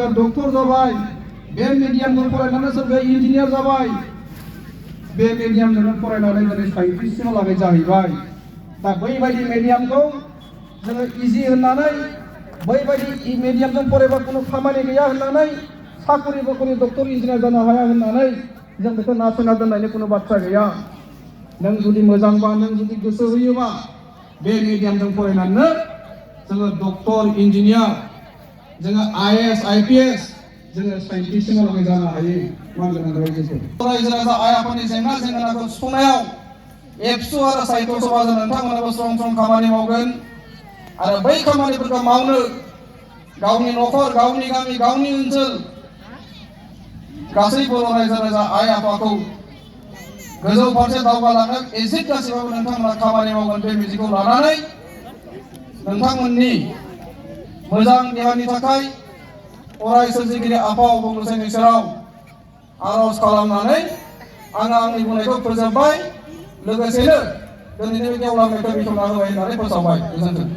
सोरबा डक्टर जाबाय बे मिडियामजों फरायनानै सोरबा इन्जिनियार जाबाय बे मिडियामजों फरायनानै दिनै साइन्टिस्टसिम लागै जाहैबाय दा बैबायदि मिडियामखौ जोङो इजि होननानै बैबायदि मिडियामजों फरायबा कोनो खामानि गैया होननानै साख्रि बाख्रि डक्टर इन्जिनियार जानो हाया होननानै जों बेखौ नासयना दोननायनि कोनो बाथ्रा गैया नों जुदि मोजांबा नों जुदि गोसो होयोबा बे मिडियामजों फरायनानै जोङो डक्टर इन्जिनियार जोङो IAS IPS जोङो साइन्टिस्टसिम लागै जानो हायो मानगोनां रायजोफोर रायजो राजा आइ आफानि जेंना जेंनाखौ सुफुंनायाव एबसु आरो साहित्य सभाजों नोंथांमोनाबो सम सम खामानि मावगोन आरो बै खामानिफोरखौ मावनो गावनि न'खर गावनि गामि गावनि ओनसोल गासै बर' रायजो राजा आइ आफाखौ गोजौ फारसे दावगालांनो एजेट गासैबाबो नोंथांमोना खामानि मावगोन बे मिजिंखौ लानानै नोंथांमोननि मोजां देहानि थाखाय अराय सोरजिगिरि आफा अबंलावरिनि सेराव आर'ज खालामनानै आं आंनि बुंनायखौ फोजोबबाय लोगोसेनो दिनैनि बे गेवलां मेलखौ बेखेवना होबाय होननानै फोसावबाय। गोजोन्थों।